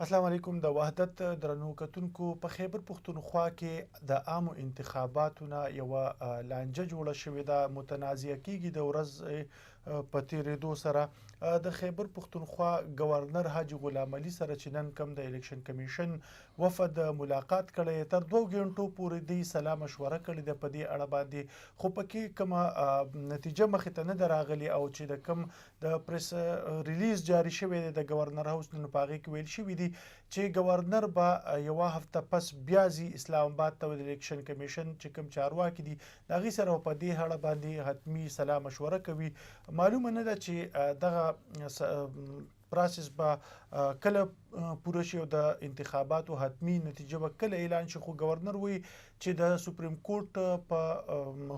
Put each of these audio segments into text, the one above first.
السلام علیکم. د وحدت درنو کتونکو، په خیبر پښتونخوا کې د عامو انتخاباتو نه یوه لانجه جوړه شوې ده، متنازعه کیږي د ورځ په تیریدو سره. د خیبر پښتونخوا گورنر حاجي غلام علي سره چې نن کم د الیکشن کمیشن وفد ملاقات کړی، تر 2 غنټو پورې دی سلا مشوره کړې ده په دې اړه باندې، خو پکې کومه نتیجه مخې ته نه ده راغلې. او چې د کم د پریس ریلیز جاری شوی دی د گورنر هاوس نن، په هغې کې ویل شوي دي چې گورنر به یوه هفته پس بیا ځي اسلام آباد ته، د الیکشن کمیشن چې کوم چارواکي دي، د هغې سره په دې اړه باندې حتمی سلا مشوره کوي. معلومه نه ده چې دغه پروسس به کله پوره شي او د انتخاباتو حتمی نتیجه به کله اعلان شي، خو گورنر وایي چې د سپریم کورټ په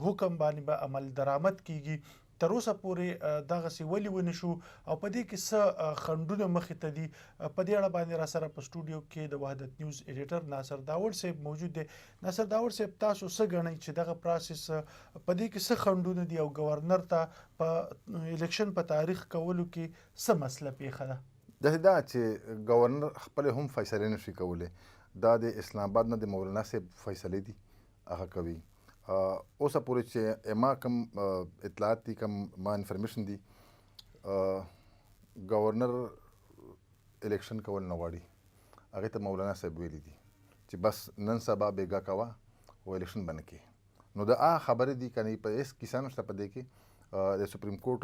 حکم باندې به عمل درآمد کیږي. تر اوسه پورې دغسې ولې ونه شو او په دې کې څه خنډونه مخې ته دي، په دې اړه باندې را سره په سټوډیو کې د وحدت نیوز ایډیټر ناصر داوړ صاحب موجود دی. ناصر داوړ صاحب، تاسو څه ګڼئ چې دغه پروسس په دې کې څه خنډونه دي او گورنر ته په الیکشن په تاریخ کولو کې څه مسله پیښه ده؟ داسې ده چې گورنر خپل هم فیصلې نشي کولی. دا د اسلام آباد نه د مولانا صاحب فیصلې دي، هغه کوي. اوسه پورې چې ما کوم اطلاعات دي، کوم ما انفارمیشن دي، گورنر الیکشن کول نه غواړي. هغه ته مولانا صاحب ویلي دي چې بس نن سبا بیګا کوه او الیکشن به نه کې. نو دا هغه خبرې دي کنه، په هیڅ کیسه نشته په دې کې. د سپریم کورټ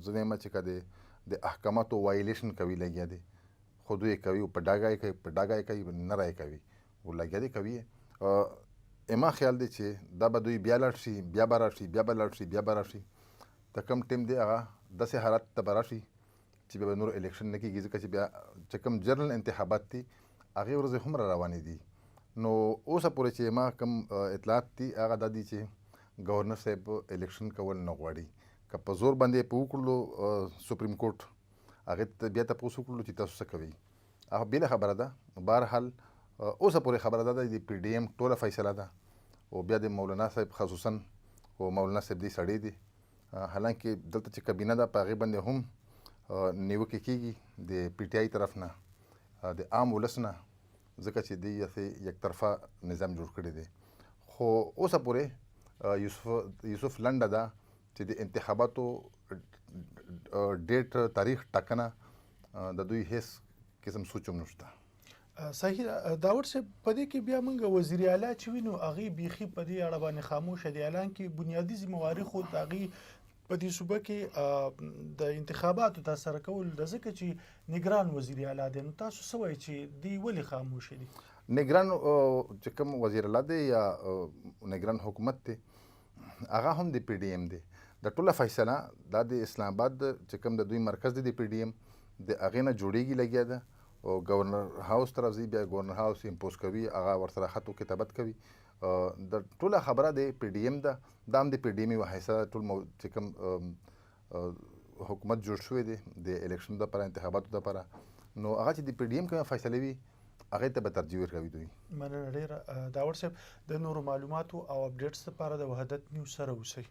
زه وایم چې که د احکاماتو وایلیشن کوي لګیا دي، خو دوی کوي او په ډاګه یې کوي، په ډاګه یې کوي، نه رای کوي او لګیا دي کوي. اما خیال دی چې دا به دوی بیا لاړ شي، بیا به راشي، بیا به لاړ شي، بیا به راشي، ته کم ټیم دی هغه داسې حالت ته به راشي چې بیا به نور الیکشن نه کېږي، ځکه چې بیا چې کوم جنرال انتخابات دي، هغې ورځې هم را روانې دي. نو اوسه پورې چې ما کوم اطلاعات دي، هغه دا دي چې گورنر صاحب الیکشن کول نه غواړي. که په زور باندې په وکړلو، سپریم کورټ هغې ته بیا تپوس وکړلو چې تاسو څه کوئ، هغه بېله خبره ده. بهرحال اوسه پورې خبره دا ده، د پي ډي ایم ټوله فیصله ده او بیا د مولانا صاحب خصوصا، او مولانا صاحب دی سړی دی. حالانکه دلته چې کابینه ده، په هغې باندې هم نیوکې کېږي د پي ټي آی طرف نه، د عام ولس نه، ځکه چې دوی داسې یک طرفه نظام جوړ کړی دی. خو اوسه پورې یوسف لنډه ده چې د انتخاباتو ډیټ تاریخ ټاکنه د دوی هیڅ قسم سوچ هم نشته. صحیح داوړ صاحب، په دې کې بیا موږ وزیر اعلی چې وینو، هغه بیخي په دې اړه باندې خاموش دی، حالانکه بنیادي ذمہواري خو د هغې په دې صوبه کې د انتخاباتو تر سره کول د، ځکه چې نگران وزیر اعلی دی. نو تاسو څه وایئ چې دی ولې خاموش دي؟ نگران چې کوم وزیر اعلی دی یا نگران حکومت دی، هغه هم د پي ډي ایم دی. د ټوله فیصله دا د اسلام آباد چې کوم د دوی مرکز دی، د پي ډي ایم د هغې نه جوړیږي لګیا ده او گورنر هاوس ته راځي، بیا گورنر هاوس امپوز کوي، هغه ورسره خط او کتابت کوي. د ټوله خبره د پي ډي ایم ده. دا هم د پي ډي ایم یوه حصه ده. ټول چې کوم حکومت جوړ شوی دی د الیکشن دپاره، انتخاباتو دپاره، نو هغه چې د پي ډي ایم کومه فیصله وي، هغې ته به ترجیح ورکوي دوی. مننه ډېره داوړ صاحب. د نورو معلوماتو او اپډیټس لپاره د وحدت نیوز سره اوسئ.